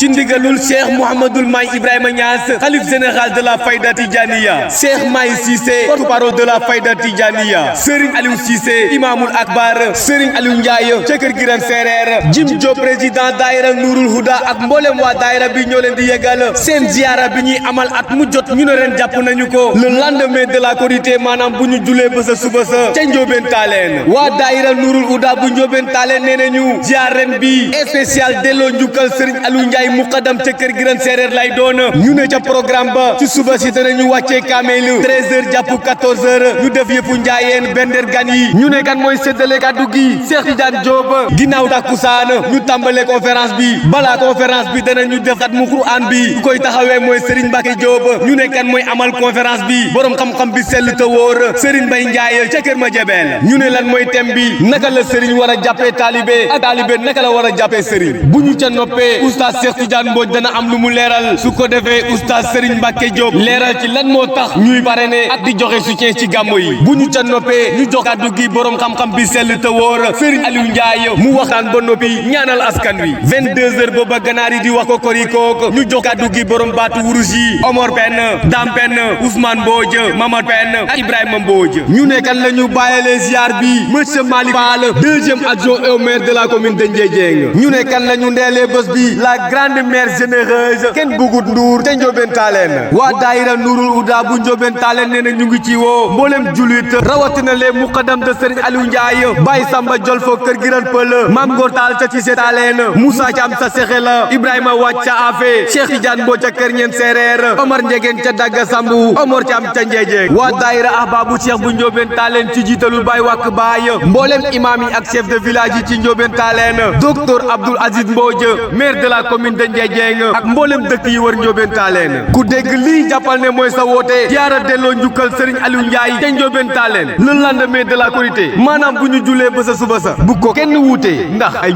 ci ndigalul Cheikh Mouhamadoul Maye Ibrahima Niass xalif général de la Fayda Tidianiya, Cheikh Maye Cissé porte-parole de la Fayda Tidianiya, Serigne Aliou Cissé imamul akbar, Serigne Aliou Ndiaye ca Kër Giran Seereer, Jim Diop président daayira Nourul Huda ak mboolem waa daayira bi ñoo leen di yeggal seen ziara bi ñuy amal at mu jot ñu ne ren jàpp nañu ko le lendemain de la Korité maanaam bu ñu julee ba sa suba sa ca Njóobeen Taaleen. waa daayira Nourul Huda bu Njóobeen Taaleen nee nañu ziar ren bi spécial delloo njukkal Serigne Aliou Ndiaye muqaddam ca Kër Giran Seereer lay doon. ñu ne ca programme ba ci suba si danañu wàccee kaameel 13h jàpp 14h ñu def yëfu njaayeen bender gan yi. ñu ne kan mooy séddale kàddu gi Cheikh Tidiane Diop. ginnaaw takkusaan ñu tàmbale conférence bi balaa conférence bi danañu def xatmu Qur'an bi ku koy taxawee mooy Serigne Mbacke Diop. ñu ne kan mooy amal conférence bi borom xam-xam bi sell te wóor Serigne Mbaye Ndiaye ca Kër Madiabel. ñu ne lan mooy thème bi naka la Serigne war a jàppee taalibe ak taalibe naka la war a jàppee Serigne. bu ñu ca noppee oustaz Cheikh Tidiane Mbodj dana am lu mu leeral su ko defee oustaz Serigne Mbacke Diop leeral ci lan moo tax ñuy parrainer ak di joxe soutien ci gàmmo yi. bu ñu ca noppee ñu jox kàddu gi borom xam-xam bi sell te wóor Serigne Aliou Ndiaye mu waxtaan ba noppi ñaanal askan wi 22h booba ganaar yi di wax ko korikook ñu jox kàddu gi borom baatu wurus yi Omar Pène Dame Pène Ousmane Mbodj Mamad Pène ak Ibrahima Mbodj. ñu ne kan la ñu bàyyalee ziar bi monsieur Malick Fall deuxième adjoint au maire de la commune de Ndiédiène. ñu ne kan la ñu ndeelee bés bi la grande mère généreuse kenn bugut nduur te Njóobeen Taaleen. waa daayira Nourul Huda bu Njóobeen Taaleen nee na ñu ngi ci woo mboolem julit rawatina les muqaddam de Serigne Aliou Ndiaye Baye Samba Jolfo Kër Giran Pël Mam Ngor Taal ca Cissé Taaleen Moussa Thiam sa Sexe la Ibrahima Wàcc ca Afe Cheikh Tidiane Mbodj ca Kër Ñeen Seereer Omar Njegeen ca Dagga Sambu Omar Thiam ca Njeejeen. waa daayira Ahbabu Cheikh bu Njóobeen Taaleen ci jiitalul Baye Wàkk Baye mboolem imam yi ak chef de village yi ci Njóobeen Taaleen docteur Abdoul Aziz Mbodj maire de la commune de Ndiédiène ak mboolem dëkk yi wër Njóobeen Taaleen. ku dégg lii jàppal ne mooy sa woote ziara delloo njukkal Serigne Aliou Ndiaye te Njóobeen Taaleen le lendemain de la Korité maanaam bu ñu julee ba sa suba sa bu ko kenn wuute ndax ay